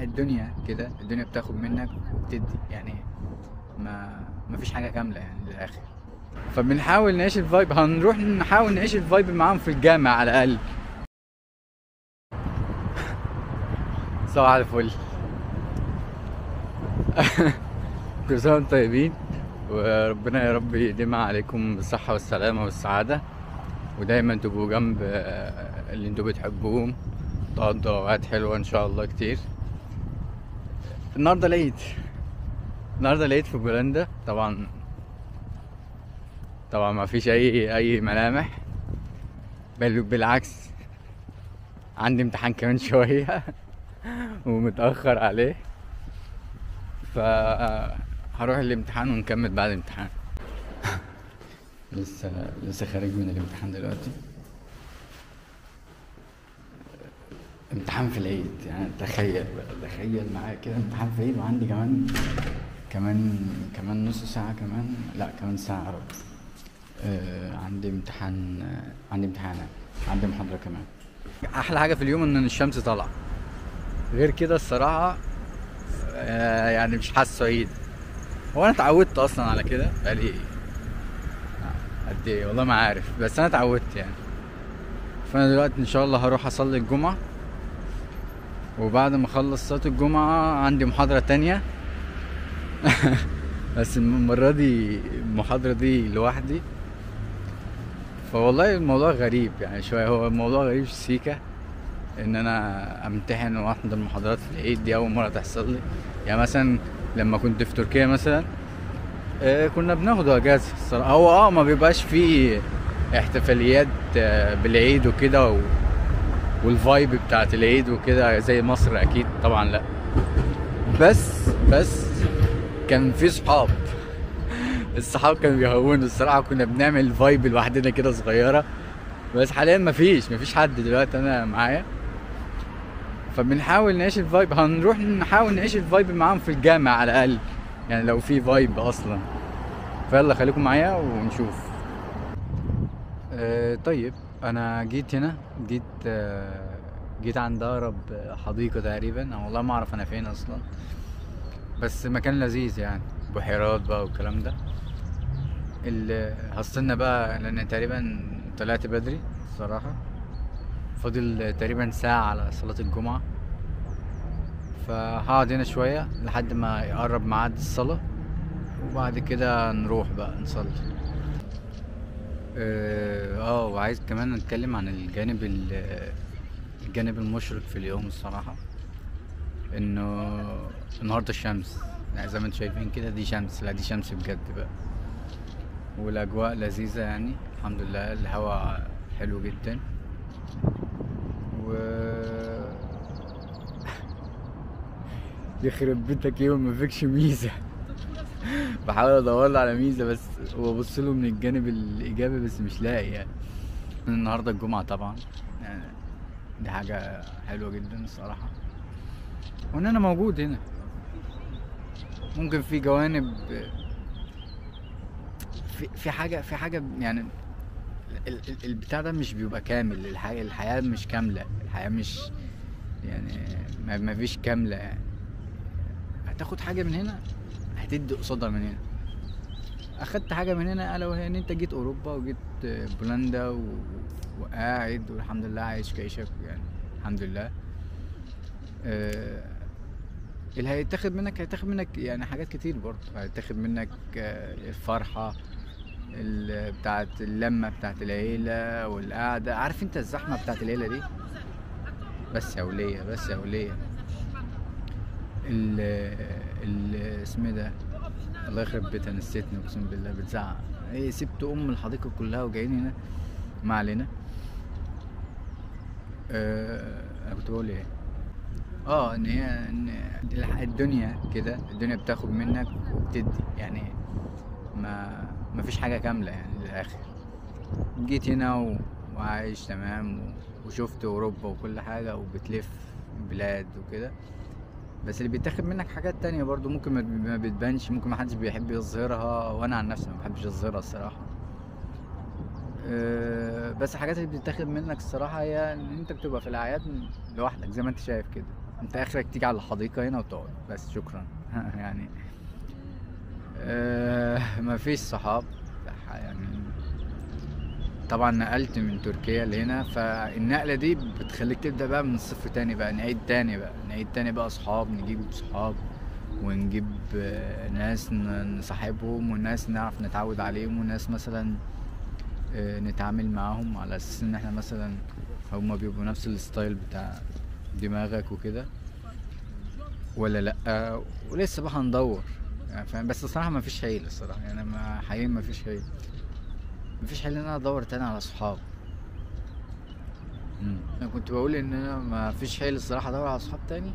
الدنيا كده، الدنيا بتاخد منك وبتدي يعني، ما فيش حاجة كاملة يعني للاخر. فبنحاول نعيش ال vibe، هنروح نحاول نعيش ال vibe معاهم في الجامع على الاقل. صباح الفل. كل سنة وانتم طيبين، وربنا يا رب يديمها عليكم بالصحة والسلامة والسعادة، ودايما تبقوا جنب اللي انتوا بتحبوهم، تقضوا اوقات حلوة ان شاء الله كتير. النهارده العيد، النهارده العيد في بولندا. طبعا طبعا ما فيش اي ملامح، بل بالعكس عندي امتحان كمان شوية ومتاخر عليه، فهروح الامتحان ونكمل بعد الامتحان. لسه خارج من الامتحان دلوقتي، امتحان في العيد يعني، تخيل بقى، تخيل معايا كده امتحان في العيد، وعندي كمان كمان كمان نص ساعة، كمان لا كمان ساعة ربع. عندي امتحان، عندي امتحان، عندي محاضرة كمان. أحلى حاجة في اليوم إن الشمس طالعة، غير كده الصراحة يعني مش حاسه عيد. هو أنا اتعودت أصلا على كده بقالي قد إيه والله ما عارف، بس أنا اتعودت يعني. فأنا دلوقتي إن شاء الله هروح أصلي الجمعة، وبعد ما أخلص صلاة الجمعة عندي محاضرة تانية. بس المرة دي المحاضرة دي لوحدي، فوالله الموضوع غريب يعني شوية. هو الموضوع غريب سيكا ان انا امتحن واحضر محاضرات في العيد، دي اول مرة تحصل لي. يعني مثلا لما كنت في تركيا مثلا كنا بناخد اجازة الصراحة. هو ما بيبقاش فيه احتفاليات بالعيد وكده وال vibe بتاعت العيد وكده زي مصر اكيد طبعا، لا بس كان في صحاب، الصحاب كانوا بيهونوا الصراحة، كنا بنعمل vibe لوحدنا كده صغيرة. بس حاليا مفيش حد دلوقتي انا معايا، فبنحاول نعيش ال vibe، هنروح نحاول نعيش ال vibe معاهم في الجامع على الاقل يعني، لو في vibe اصلا. فيلا خليكم معايا ونشوف. طيب انا جيت هنا، جيت عند اقرب حديقة تقريبا، انا والله ما اعرف انا فين اصلا، بس مكان لذيذ يعني، بحيرات بقى والكلام ده. اللي هستنى بقى لان تقريبا طلعت بدري الصراحة، فاضل تقريبا ساعة على صلاة الجمعة، فهقعد هنا شوية لحد ما يقرب ميعاد الصلاة، وبعد كده نروح بقى نصلي. وعايز كمان نتكلم عن الجانب المشرق في اليوم الصراحة، انه النهارده الشمس يعني زي ما انتم شايفين كده، دي شمس، لا دي شمس بجد بقى، والاجواء لذيذة يعني الحمد لله، الهواء حلو جدا. و يخرب بيتك يوم ما فيكش ميزة. بحاول ادور له على ميزة بس، وابص له من الجانب الايجابي بس مش لاقي يعني. النهارده الجمعة طبعا يعني، دي حاجة حلوة جدا الصراحة، وان انا موجود هنا. ممكن في جوانب، في حاجة يعني، البتاع ده مش بيبقى كامل، الحياة مش كاملة، الحياة مش يعني ما فيش كاملة يعني. هتاخد حاجة من هنا هتدي قصادها من هنا. اخدت حاجة من هنا الا وهي ان انت جيت اوروبا وجيت بولندا وقاعد والحمد لله عايش كعيشك يعني الحمد لله. اللي هيتاخد منك هيتاخد منك يعني حاجات كتير برضه، هيتاخد منك الفرحة بتاعت اللمة بتاعت العيلة والقعدة، عارف انت الزحمة بتاعت العيلة دي. بس يا ولية، بس يا ولية، ال اسمه ده الله يخرب بيتها نسيتني اقسم بالله، بتزعق ايه، سبت ام الحديقة كلها وجايين هنا. ما علينا. انا كنت بقول ايه؟ ان هي ان الدنيا كده، الدنيا بتاخد منك وبتدي يعني، ما فيش حاجة كاملة يعني للاخر. جيت هنا وعايش تمام وشفت اوروبا وكل حاجة وبتلف بلاد وكده، بس اللي بيتاخد منك حاجات تانية برضو ممكن ما بتبانش، ممكن ما حدش بيحب يظهرها، وانا عن نفسي ما بحبش اظهرها الصراحة. بس الحاجات اللي بتتاخد منك الصراحة هي ان انت بتبقى في الاعياد لوحدك زي ما انت شايف كده. انت اخرك تيجي على الحديقة هنا وتقعد بس، شكرا. يعني مفيش صحاب يعني. طبعا نقلت من تركيا لهنا، فالنقلة دي بتخليك تبدأ بقى من الصفر تاني بقى، نعيد تاني بقى، نعيد تاني بقى صحاب، نجيب صحاب ونجيب ناس نصاحبهم، وناس نعرف نتعود عليهم، وناس مثلا نتعامل معاهم على اساس ان احنا مثلا هما بيبقوا نفس ال style بتاع دماغك وكده ولا لا. ولسه بقى هندور يعني، فاهم؟ بس الصراحة ما فيش حيل الصراحة يعني، ما حقيقي ما فيش حيل، ما فيش حيل ان انا ادور تاني على صحاب. انا كنت بقول ان انا ما فيش حيل الصراحة ادور على صحاب تاني،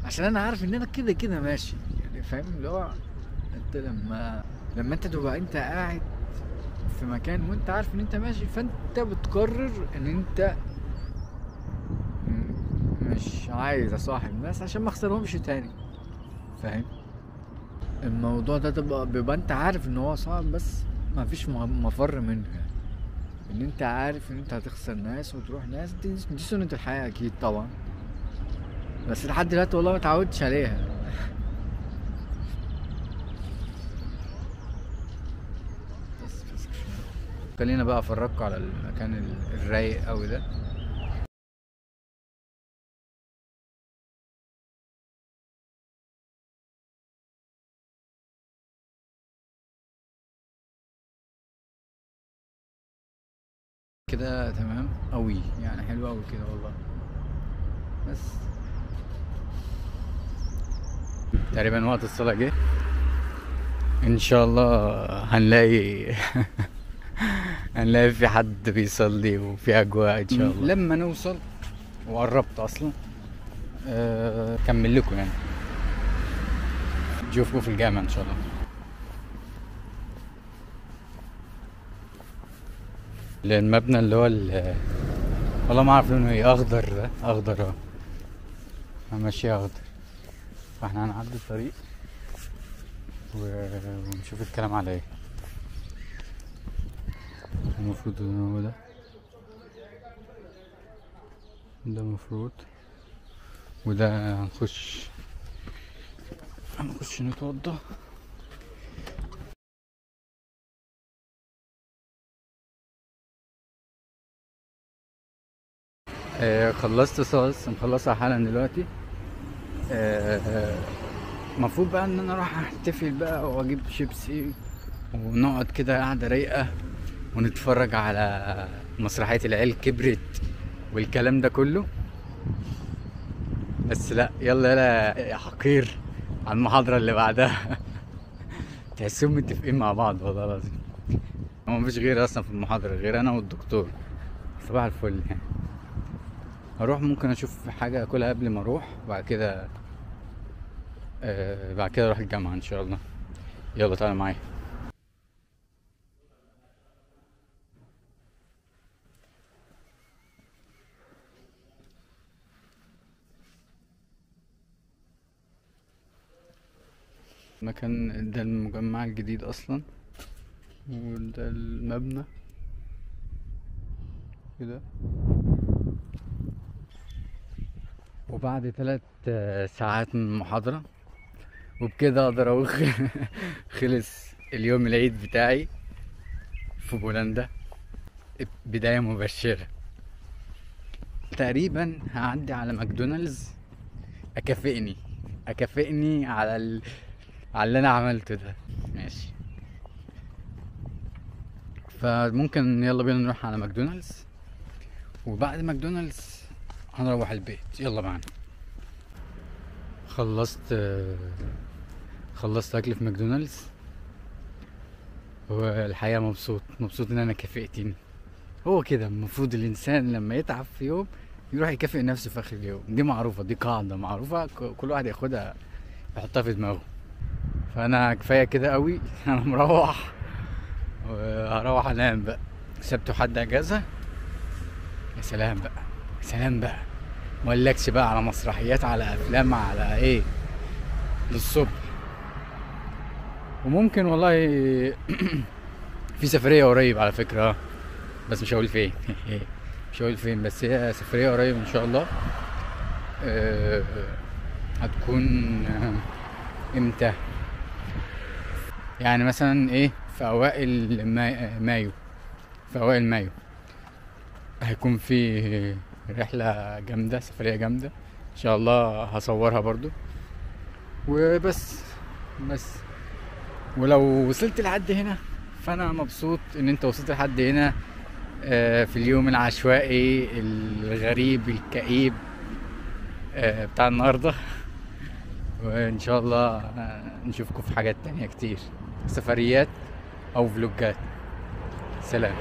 عشان انا عارف ان انا كده كده ماشي يعني، فاهم؟ اللي هو انت لما انت تبقى انت قاعد في مكان وانت عارف ان انت ماشي، فانت بتقرر ان انت مش عايز اصاحب ناس عشان ما اخسرهمش تاني، فاهم؟ الموضوع ده بيبقى انت عارف ان هو صعب، بس ما فيش مفر منه يعني. ان انت عارف ان انت هتخسر ناس وتروح ناس، دي سنة الحياة اكيد طبعا، بس لحد دلوقتي والله ما اتعودتش عليها. بس خلينا بقى افرجكم على المكان الرايق قوي ده. كده تمام قوي يعني، حلو قوي كده والله. بس تقريبا وقت الصلاة جه، ان شاء الله هنلاقي هنلاقي في حد بيصلي وفي اجواء ان شاء الله لما نوصل. وقربت اصلا، كمل لكم يعني، نشوفكم في الجامع ان شاء الله. المبنى اللي هو والله ما اعرف لونه ايه، اخضر ده، اخضر اهو، ماشي اخضر. فاحنا هنعدي الطريق ونشوف الكلام على ايه. المفروض ان هو ده، ده المفروض، وده هنخش نتوضى. خلصت صلاة، لسه مخلصها حالا دلوقتي. المفروض بقى ان انا اروح احتفل بقى واجيب شيبسي ونقعد كده قعدة رايقة ونتفرج على مسرحية العيال كبرت والكلام ده كله. بس لا، يلا يلا يا حقير على المحاضرة اللي بعدها. تحسهم متفقين مع بعض والله العظيم، هو مفيش غير اصلا في المحاضرة غير انا والدكتور. صباح الفل يعني. هروح ممكن اشوف حاجة اكلها قبل ما اروح، وبعد كده بعد كده اروح الجامعة ان شاء الله. يلا تعالى معايا. المكان ده المجمع الجديد اصلا، وده المبنى كده. وبعد 3 ساعات من المحاضرة وبكده اقدر اقول خلص اليوم العيد بتاعي في بولندا. بداية مبشرة. تقريبا هعدي على ماكدونالدز اكافئني على على اللي انا عملته ده. ماشي، فممكن يلا بينا نروح على ماكدونالدز، وبعد ماكدونالدز هنروح البيت. يلا معانا. خلصت اكل في ماكدونالدز، والحقيقة مبسوط ان انا كافئتني. هو كده المفروض الانسان لما يتعب في يوم يروح يكافئ نفسه في اخر اليوم. دي معروفة، دي قاعدة معروفة، كل واحد ياخدها يحطها في دماغه. فانا كفاية كده قوي، انا مروح وهروح انام بقى. سبت وحد اجازه، يا سلام بقى، يا سلام بقى، ما اقولكش بقى على مسرحيات، على افلام، على ايه للصبح. وممكن والله في سفرية قريب على فكرة، بس مش هقول فين. مش هقول فين، بس هي سفرية قريب ان شاء الله. هتكون امتى؟ يعني مثلا ايه، في اوائل مايو، في اوائل مايو هيكون في رحلة جامدة، سفرية جامدة ان شاء الله، هصورها برضو. وبس بس، ولو وصلت لحد هنا فانا مبسوط ان انت وصلت لحد هنا، في اليوم العشوائي الغريب الكئيب بتاع النهاردة. وان شاء الله نشوفكم في حاجات تانية كتير، سفريات او فلوجات. سلام.